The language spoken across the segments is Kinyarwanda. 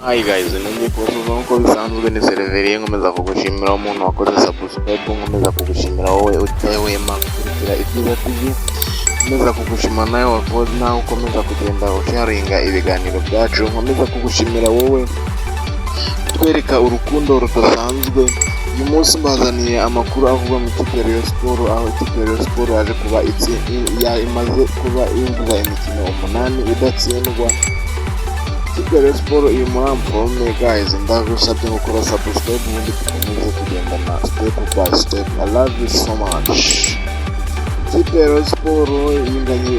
Hi guys, nongeye kubasuhuza nk'uko bisanzwe. Ni Seriveriye. Nkomeza kugushimira umuntu wakoze subscribe, nkomeza kugushimira wowe utahwema gukurikira Ibyiza TV, nkomeza kugushima nawe wakoze, nawe ukomeza kugenda usharinga ibiganiro byacu, nkomeza kugushimira wowe utwereka urukundo rudasanzwe. Uyu munsi mbazaniye amakuru avugwa mu ikipe ya Rayon Sports, aho ikipe ya Rayon Sports yaje kuba imaze kuba yuzuza imikino 8 idatsindwa. Ikipe ya Rayon Sports iri muri en forme. Guys, ndagusabye gukora subscribe, ubundi dukomeze kugendana step by step. I love you so much. Ikipe ya Rayon Sports yinganye,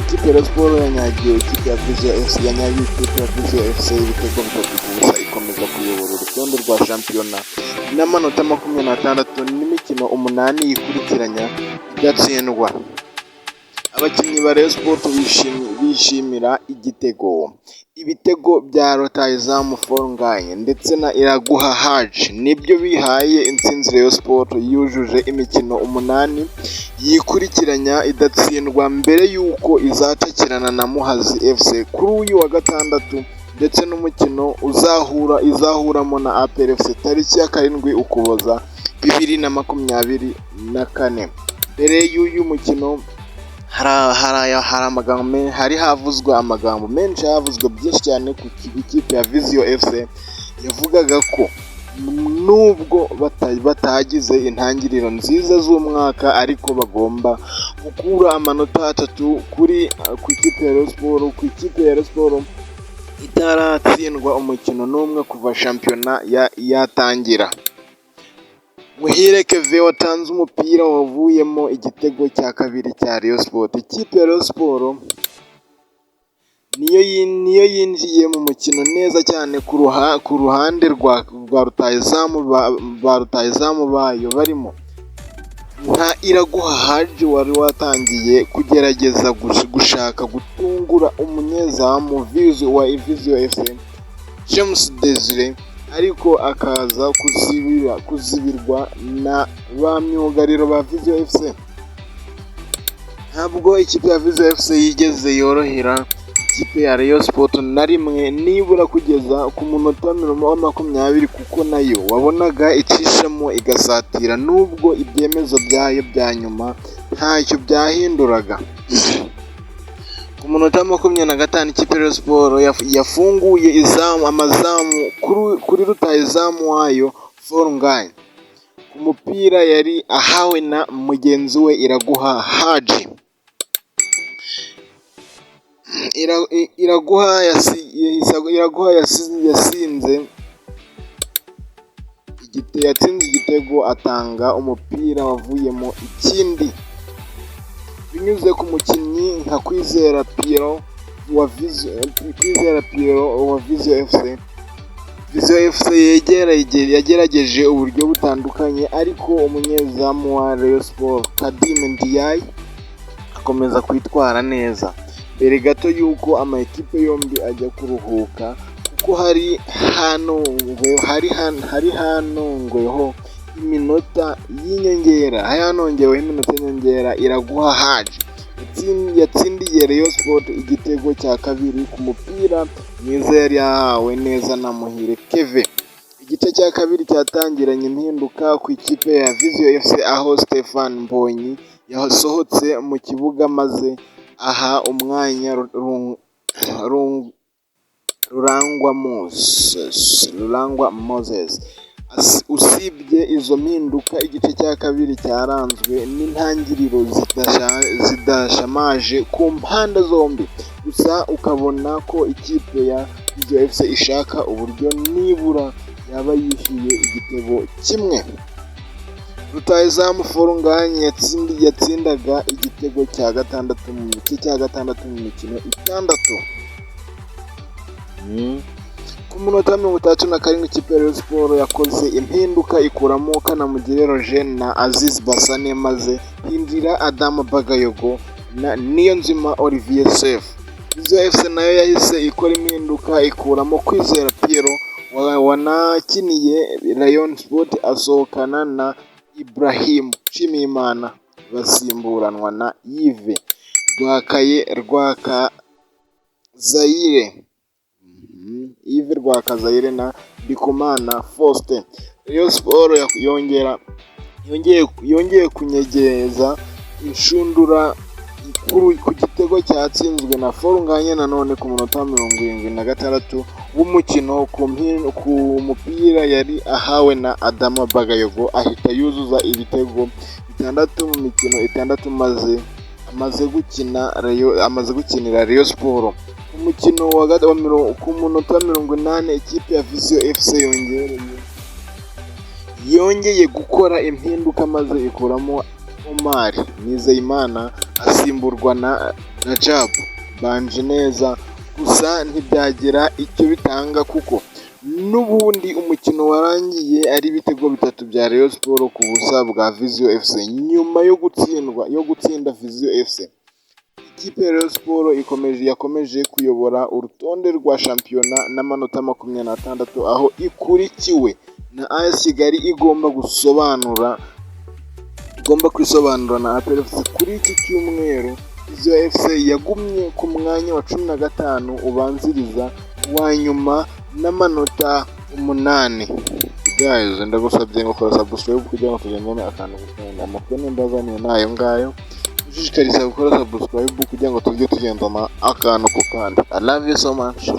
ikipe ya Rayon Sports yanyagiye ikipe ya Vision FC, yanyagiye ikipe ya Vision FC ibitego 3-0, ikomeza kuyobora urutonde rwa shampiyona n'amanota 26 n'imikino 8 yikurikiranya idatsindwa. Abakinnyi ba Rayon Sports bishimira igitego. Ibitego bya rutahizamu Fall Ngagne ndetse na Iraguha Hadji nibyo bihaye intsinzi Rayon Sports, yujuje imikino 8 yikurikiranya idatsindwa mbere y'uko izacakirana na Muhazi FC kuri uyu wa gatandatu, ndetse n'umukino uzahura izahuramo na APR FC tariki ya 7 Ukuboza 2024. Mbere y'uyu mukino hari amagambo, hari havuzwe amagambo menshi, havuzwe byinshi cyane ku ikipe ya Vision FC, yavugaga ko nubwo batagize intangiriro nziza z'umwaka, ariko bagomba gukura amanota 3 ku ikipe ya Rayon Sports, ku ikipe ya Rayon Sports itaratsindwa umukino n'umwe kuva shampiyona yatangira. Muhire Kevin watanze umupira wavuyemo igitego cya kabiri cya Rayon Sports. Ikipe ya Rayon Sports niyo yinjiye mu mukino neza cyane ku ruhande rwa rutahizamu, ba rutahizamu bayo barimo nka Iraguha Hadji wari watangiye kugerageza gushaka gutungura umunyezamu wa Vision FC James Desire, ariko akaza kuzibirwa na ba myugariro ba Vision FC. Ntabwo ikipe ya Vision FC yigeze yorohera ikipe ya Rayon Sports na rimwe, nibura kugeza ku munota wa 20, kuko nayo wabonaga icishamo igasatira, nubwo ibyemezo byayo bya nyuma ntacyo byahinduraga. Ku munota wa 25 ikipe ya Rayon Sports yafunguye izamu, amazamu kuri rutahizamu wayo Fall Ngagne, ku mupira yari ahawe na mugenzi we Iraguha Hadji. Iraguha yatsinze igitego, atanga umupira wavuyemo ikindi binyuze ku mukinnyi nka Kwizera Pierrot wa Vision FC. Vision FC yagerageje uburyo butandukanye, ariko umunyezamu wa Rayon Sports Khadime Ndiaye akomeza kwitwara neza. Mbere gato y'uko amakipe yombi ajya kuruhuka, kuko hari hanongeweho iminota y'inyongera, hari hanongeweho iminota y'inyongera, Iraguha Hadji yatsindiye Rayon Sports igitego cya kabiri ku mupira mwiza yari yahawe neza na Muhire Kevin. Igice cya kabiri cyatangiranye impinduka ku ikipe ya Vision FC, aho Stephen Mbonyi yasohotse mu kibuga maze aha umwanya Rurangwa Moses. Usibye izo mpinduka, igice cya kabiri cyaranzwe n'intangiriro zidashamaje ku mpande zombi, gusa ukabona ko ikipe ya Vision FC ishaka uburyo nibura yaba yishyuye igitego kimwe. Rutahizamu Fall Ngagne yatsindaga igitego cya gatandatu mu cya gatandatu mu mikino 6. Ku munota 67 ikipe ya Rayon Sports yakoze impinduka, ikuramo Kanamugire Roger na Aziz Bassane, maze hinjira Adama Bagayogo na Niyonzima Olivier Sefu. Vision FC nayo yahise ikora impinduka, ikuramo Kwizera Pierrot wanakiniye Rayon Sports, asohokana na Ibrahim Nshimiyimana, basimburanwa na Yves Rwakazayire. Yves Rwakazayire na Ndikumana Faustin. Rayon Sports yongera yongeye kunyegeza inshundura ku gitego cyatsinzwe na Fall Ngagne nanone ku munota 76 w'umukino, ku mupira yari ahawe na Adama Bagayogo, ahita yuzuza ibitego 6 mu mikino 6 maze amaze gukina Rayon, amaze gukinira Rayon Sports. Ku mukino wa ku munota 80, ikipe ya Vision FC yongeye gukora impinduka maze ikuramo Omar Nizeyimana, asimburwa na Rajab Banjeneza, gusa ntibyagira icyo bitanga kuko n'ubundi umukino warangiye ari ibitego 3 bya Rayon Sports ku busa bwa Vision FC. Nyuma yo gutsindwa, yo gutsinda Vision FC, ikipe ya Rayon Sports yakomeje kuyobora urutonde rwa shampiyona n'amanota 26, aho ikurikiwe na AS Kigali igomba kwisobanura na APR FC kuri iki cyumweru. Vision FC yagumye ku mwanya wa 15 ubanziriza uwa nyuma n'amanota 8. Guys, ndagusabye ngo kora subscribe kugira ngo tugendane akantu ku kandi. Amakuru mbazaniye ni ayo ngayo. Ushishikariza gukora subscribe kugira ngo tujye tugendana akantu ku kandi. I love you so much.